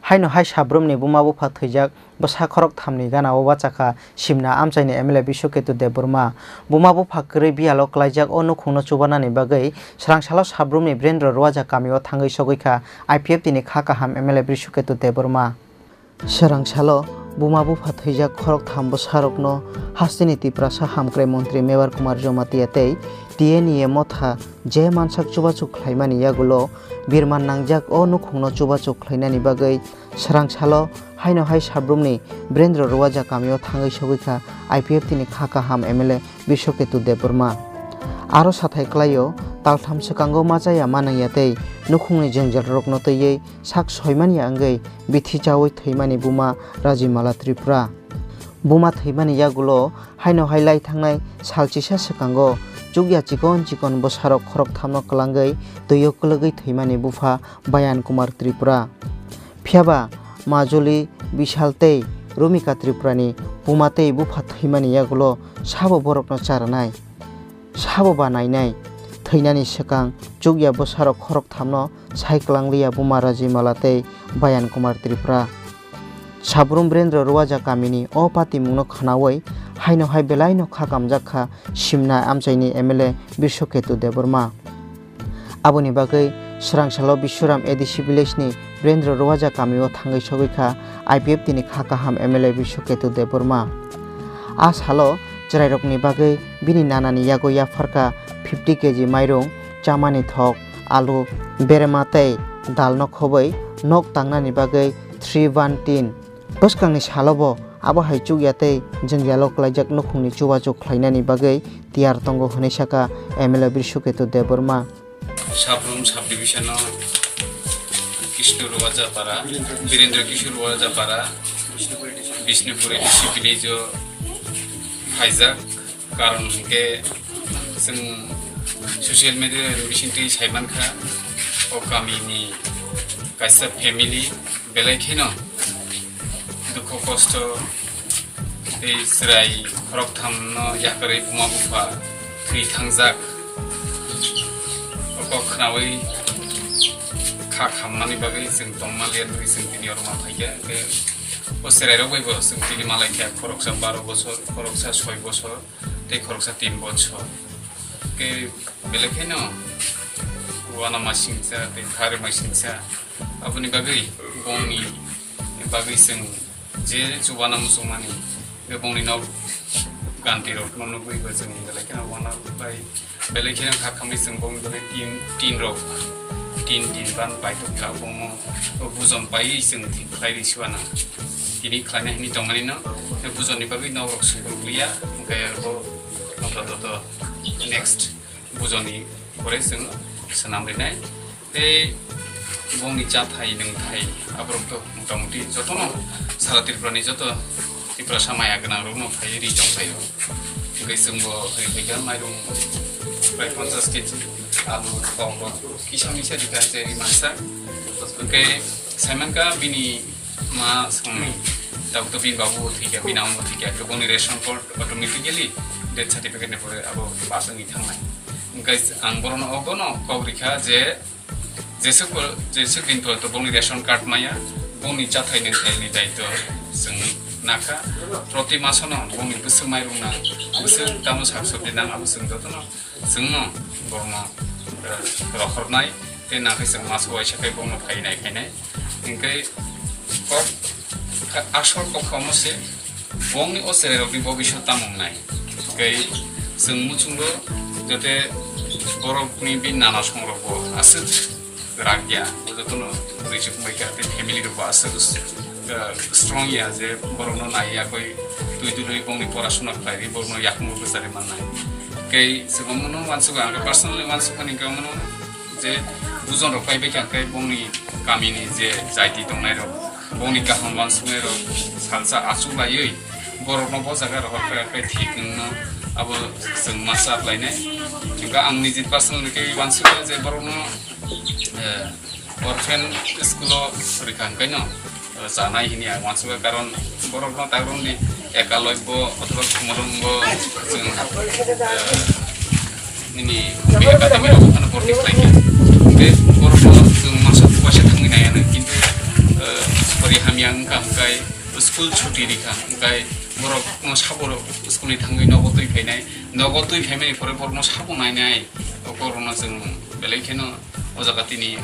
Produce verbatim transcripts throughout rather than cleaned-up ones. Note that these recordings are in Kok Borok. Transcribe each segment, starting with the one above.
Haino hai sabrumni buma bupha thwijak bwsa khorok thamni gana-o bachakha Simna amchaini M L A Biswaketu Debbarma. Buma bupha kwrwi biyalo klaijak o nukhungno chubanani bagwi swrangsalo sabrumni Birendra Rowaja kamio thangwi sogwi kha I P F T ni kha kaham M L A Biswaketu Debbarma. Swrangsalo buma bupha thwijak khorok tham bwsarokno hasteni Tiprasa hamkrai montri Mebar Kumar Jamatia tei T N E motha je mansak chubachu khlaimani yagulo birman nangjak o nukhungno chubachu khlainani bagwi swrangsalo haino hai sabrumni Birendra Rowaja kamio thangwi sogwi kha I P F T ni kha kaham M L A Biswaketu Debbarma. Aro sathai klaio taltham swkango ma chaya ma nangya tei nukhungni jwngjalrokno twiwi sak soimani ya wngwi bithi chaui thwimani buma Rajimala Tripura. Buma thwimani yagulo haino hai lai thangnai sal chisa swkango chukya chikon chikon bwsarok khorok thamno kwlangwi twio kwlwgwi thwimani bupha Bayan Kumar Tripura. Phiyaba Majuli Bishal tei Rumika Tripurani buma tei bupha thwimani yagulo sabo borokno charanai. Sabo ba nainai thwinani swkang chukya bwsarok khorok thamno sai kwlangliya buma Rajimala tei Bayan Kumar Tripura. Sabrum Birendra Rowaja kamini o patimungno khwnaui haino hai belaino kha kamjak kha Simna amchaini M L A Biswaketu Debbarma. Aboni bagwi swrangsalo Biswaram A D C village ni Birendra Rowaja kamio thangwi sogwi kha I P F T ni kha kaham M L A Biswaketu Debbarma. A salo chwrairokni bagwi bini nanani yago yapharkha fifty K G mairung, chamani thok, alu, berema tei dalno khobwi nok tangnani bagwi three one tin. Bwskangni salobo abo hai chukya tei jwngjalo klaijak nukhungni chubachu khlainani bagwi tiyar tongo hwnwi sakha M L A Biswaketu Debbarma. Sabrum subdivision-o Kishnu Rowaja para, Birendra Kishore Rowaja para, Bishnupur A D C village-o phaijak. Karon hwnkhe chwng social media ni bisingtwi saimankha, o kamini kaisa family belai kheno dukhu kosto tei chwrai khoroktham no yakarwi buma bupha thwi thangjak. O kok khnaui kha khamnani bagwi chwng tongma liya bagwi chwng tini oro ma phaikha. Hwnkhe o chwrairok bai bo chwng tini ma laikha, khoroksa baro bosor, khoroksa soi bosor tei khoroksa tin bosor. Hwnkhe belai kheno uanama singcha tei pharima singcha. Aboni bagwi bongni bagwi chwng je chubana muchungmani, be bongni nok ganti rokno nugwi bo chwng belai kheno uana bai belai kheno kha khamwi chwng bongni bagwi tin, tin rok, tin, tin ban bai tok kha, bongno bujon pai chwng thik khlai ri suana. Tini khlaina hini tongmani no, bujonni bagwi nok rok sukul liya, hwnkhe bo, to, to, to, next bujonni pore chwng swnam rinai. Tei bongni chathai nwngthai aborok to motamuti jotono sara Tripura ni joto Tiprasa maya gwnang rokno phaiwi ri tong phaio. Hwnkhe chwngbo ri phaikha mairung prai ponchash K G, alu, kok rok kisa misa rikha je ri mansa. Hwnkhe saimankha bini ma songni tabuk to bini babu bo thwikha, bini ama bo thwikha, hwnkhe bongni ration card automatically death certificate ni pore abo pass wngwi thangnai. Hwnkhe ang borokno obono kok rikha je jeswk, jeswk din porjonto bongni ration card maya, bongni chathai nwngthaini daitw chwng nakha. Proti masono bongni bwswk mairung nang, bwswk tamo sak sabji nang, abo chwng jotono chwngno borokno, eh, rohornai, tei nakhe chwng maso waisa khe borokno phainai khainai. Hinkhe kok kha-, asol kok kha omo se, bongni o chwrairokni bobiswt tamo wngnai. Tei chwng muchungo jate borokni bini nana songrokbo aswk rang ya, bo jotono rijik mai kha, tei family rokbo aswk, eh, strong ya je borokno nai ya koi twi dului bongni porasuna khlai ri, borokno yakung bo kwchari mannai. Tei chwng omono uansukha, ang personally uansukha ni khe omono je bujon rok pai bai kha, tei bongni kamini je jaiti tongnai rok, bongni kaham uansuknai rok salsa achuk laiwi borokno bo jaga rohor kha, tei thik wngno abo chwng ma chap lainai. Hwnkhe ang niji personally khe uansukha je borokno, eh, orphan school-o rwkha hwnkhe no, eh, chanai hini ang uansukha, karon borokno tagromni Ekaloybo othoba Khumulwngbo chwng, eh, nini Hubli Academy-o phano borti khlaikha. Hwnkhe borokno chwng masa uaisa thangwi naiya, kintu, eh, School chuti rikha, hwnkhe borok no sabo school ni thangwi nogo twi phainai, nogo twi phaimani pore borok no sabo nainai, o borok no chwng belai kheno o jaga tini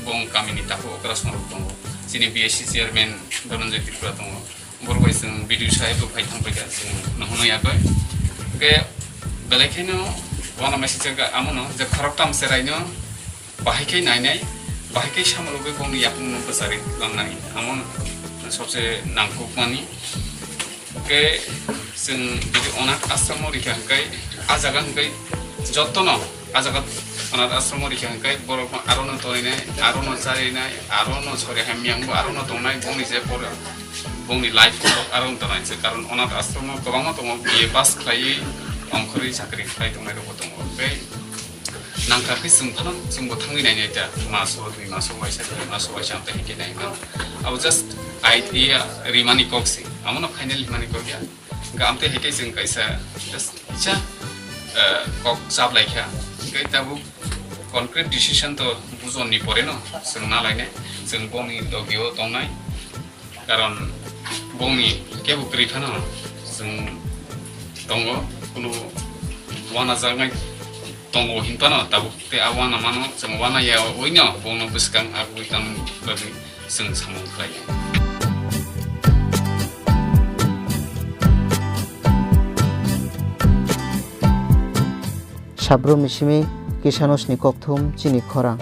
bong kami ni takhuk okra songrok tongo, chini B S C chairman Dhananjay Tripura tongo, borok bai chwng video sai bo phai thang paikha, chwng nohorno yakoi. Hwnkhe belai kheno wana message amo no je khoroktham cherai no, bahai khe nainai, bahai khe samologwi bongni yakungno bwcharwi langnai, amo sobse nangkukmani. Hwnkhe chwng jodi onath ashramo rikha hwnkhe, a jaga hwnkhe jotono a jaga onath ashramo rikha hwnkhe borokno arono toninai, arono charinai, arono sori hamyangbo arono tongnai, bongni je por-, bongni life arono tongnai se, karon onath ashramo kwbangma tongo, B A pass khlaiwi ongkhorwi chakri khlai tongnai rokbo tongo. Hwnkhe nangkha khe chwng phano chwngbo thangwi nainai ta, maso, dui maso waisa, dui maso waisa amtwi hwnkhe nai mano. Abo just idea rimani kok se, amono final himani kok ya. Hwnkhe amtwi hwnkhe chwng kaisa just kisa, eh, kok chap laikha. Hwnkhe tabuk concrete decision to bujonni pore no chwng na lainai, chwng bongni logio tongnai. Karon bongni kebo kwrwi phano chwng tongo, kunu wana jaknai tongo hinphano tabuk tei a wana mano chwng wana yaowi no bongno bwskang agwi tangmani bagwi chwng samung khlaio. Sabrum ni simi Kisanos ni kokthum chini khorang.